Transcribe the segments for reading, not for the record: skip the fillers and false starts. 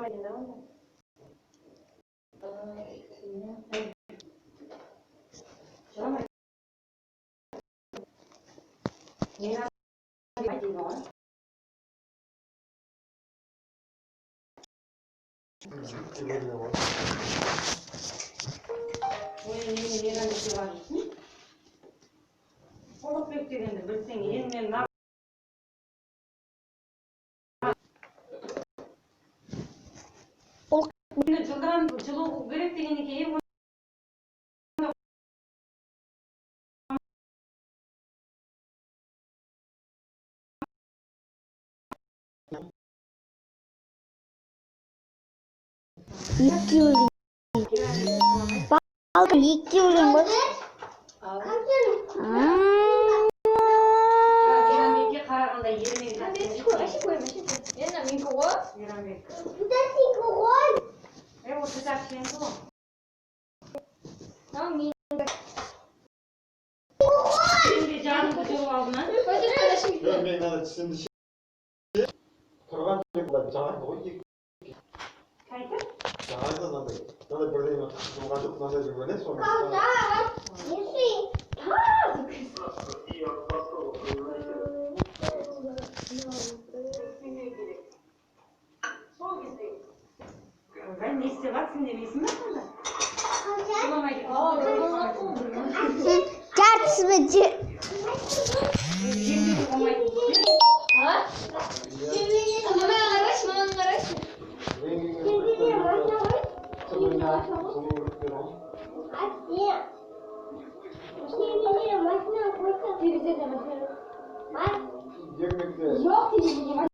Жыламай. Мейрамбек дейді ғой. Ой, мені Мейрамбек деп алып жүрсің. Ұлықбек дегенді білсең, енді мен мына жылдам жылу керек дегеннен кейін. Екеуі. Балкон екеуі ғой. Мейрамбекке қарағанда Ермек жақсы. Енді менікі ғой. Мейрамбек. Е, ол кітап сенікі ғой. Мынау мен. Сен де жаныңды жұлып алдың, а? Жоқ, мен ана тісімді тұрған жерде былай жағады ғой екі. Қайта? Жағады мынандай. Мынандай бірдеңе жұлған жоқ, мынандай бір бөле соны. Сол кезде. Ойбай, не істеп жатсың демейсің ба сонда? Жыламай кетсің. Жартысы же. Емдеуге болмайтын. А? Мынаны қарашы, мынаны қарашы. Түбіне жылу керек деді ғой. Терезеде машина. Ермекте. Жоқ, терезеде машина.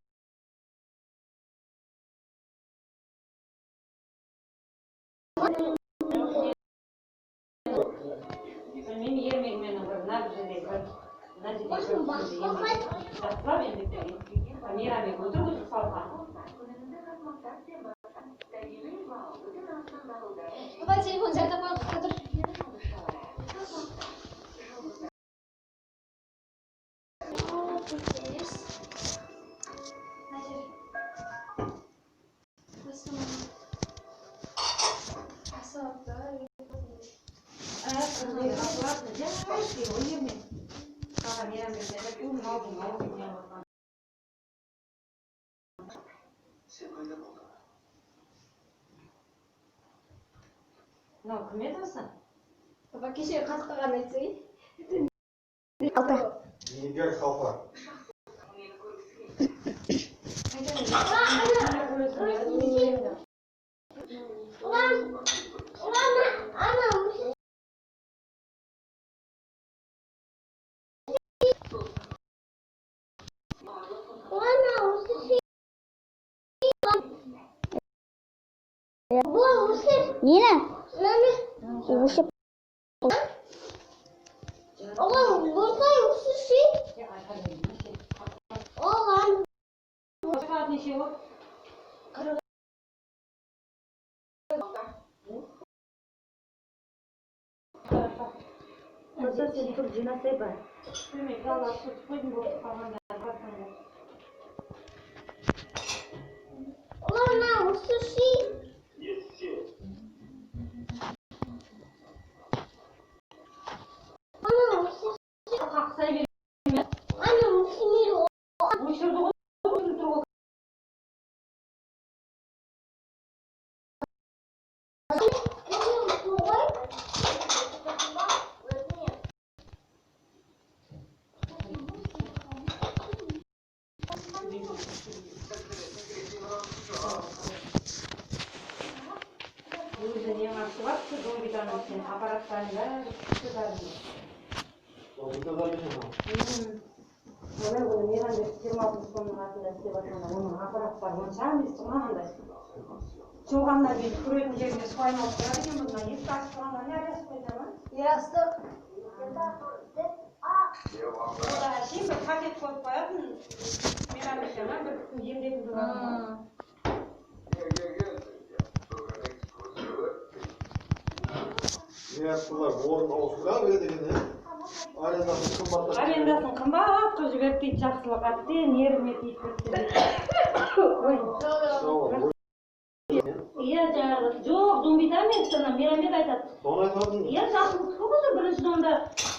Білмеймін, Ермек мені бір мына жерде бір, мына жерде бір жерде жақсылап еңбектеген. Мейрамбек өтірік өтірік салған. Папа, телефон зарядта қойып тұр. Аккуратно, жай ғой Ермек. Саған Мейрамбек айтады, у мынау мынау деп не қылған. Мынау кім еді осы? Папа, кеше қатып қалғанын айтсай. Алты. Нигер қалпа. Нені? Осы. Сағат неше болды? Қызы, сен тұр, жинасай ба. Мен пиалаларды сүртіп қойдым, болып қалғанда барсаңдар. Қақсай бер. Өшірді ғой, өшіріп тұр ғой. Өзі не ашып алыпты, домбитаның сен аппараттарын бәрі күшті кәдімгі. Ой, оны Мейрамбек 26 сомның қасында істеп жатқанда оның аппараттары онша емес тұғын андай. Жуғаннан кейін көретін жерінде су айналып тұрады екен, бұны есікті ашып тұрғанда не ашып қойды ма? Ястық. Онда әшейін бір пакет қойып қоятын Мейрамбек ана бір кісіні емдетін тұрған ғой. Не, бұлар орын ауыстыра береді екен, иә? Арендасын қымбаттап. Арендасын қымбат қылып жіберді дейді Жақсылық, әттең, нервіме тиіп кетті дейді. Ой. Сау бол. Жоқ, Домбита емес, ана Мейрамбек айтады. Соны айтып жатырмын. Иә, Жақсылықтікі ғой сол бірінші домда,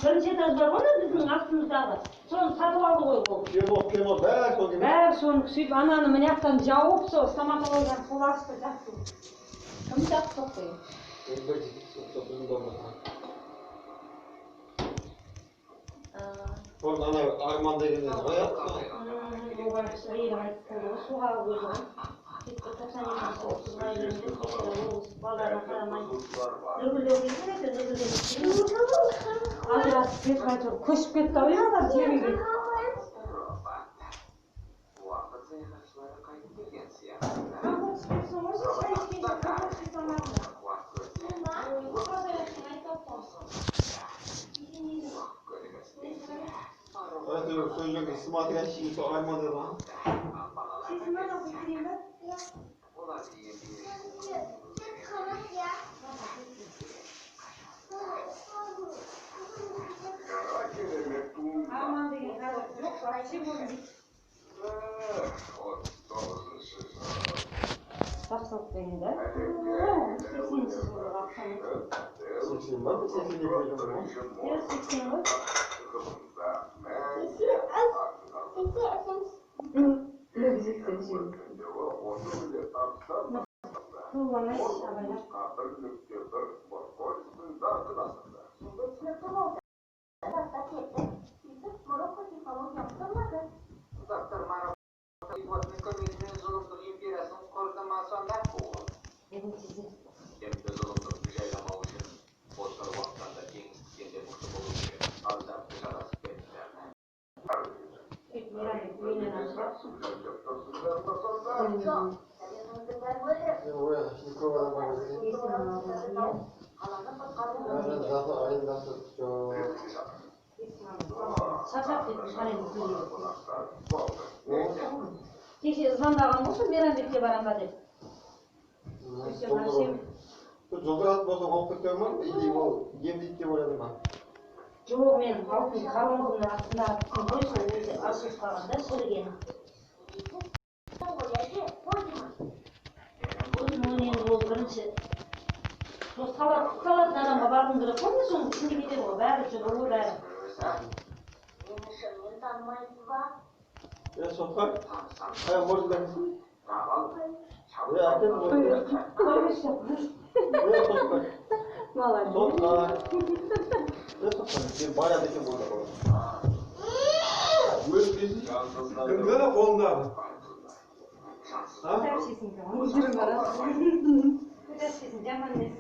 бірінші этаж бар ғой ана біздің астымыздағы. Соны сатып алды ғой ол. Кино, кино, бәрі сол келмей. Бәрі соны сөйтіп ананы мына жақтан жауып, сол стоматологияны сол ашты Жақсылық. Кім Жақсылық деген? Бір жігіт сол біздің домда тұрады. Сол ана Арман деген еді ғой, иә? Ол байғұс әйелі қайтыс болды ғой, суға өлді ғой. Сөйтіп 92-ші жылы 30-ға үйленді, ол балдарына қарамай. Нұргүлде оқитын еді, Нұргүлден ажырасып кетіп, әйтеуір көшіп кетті ау иә олар жер үйге. Компот ішіп кетсің ғой сен, шай ішкенше компот іше салмадың ба? Әйтеуір сол жерге смотрящий сол Арман деді ғой. Шешін ана құйып берейін ба? Арман деген қазір жоқ, вообще көрінбейді. Жақсылық деген да? 80-ші жылғы ақшамен. 80 ба? 82 деген ғой. Иә, 80 ғой. Көп болмайсыз, абайлап. Бүгін сізде. Сөйтіп Мейрамбек үйінен ажырап. Мен ой, ішінде көп адам бар екен. Есігінің алдында. Бәрі заты арендасы жоқ. Шаршап кетіп шығарайын көлге. Кеше звондаған ғой сол Мейрамбекке барам ба деп. Сөйтсем, вообще Жылдырат болса болып кеткен ма? Или ол емдейді деп ойладың ба? Жоқ, мен алтын коронканың астындағы тісім ғой, сол өзі ашылып қалған да, шіріген. Сосын оны енді ол бірінші сол салатын адамға барғым керек қой, мен соның ішінде кетеді ғой, бәрі жыбыр ғой бәрі. Е, сотқа? Ай, может, әкесін? Е, әкел, может, Қойыңызшы. Е, сотқа. Молодец. Сотқа. Е, сотқа. Сен барады екен бұл да. Өз кезін. Кімге қолындағы? А? Көтеріп жейсің, өлтіріп барады. Көтеріп жейсің, жаман емес.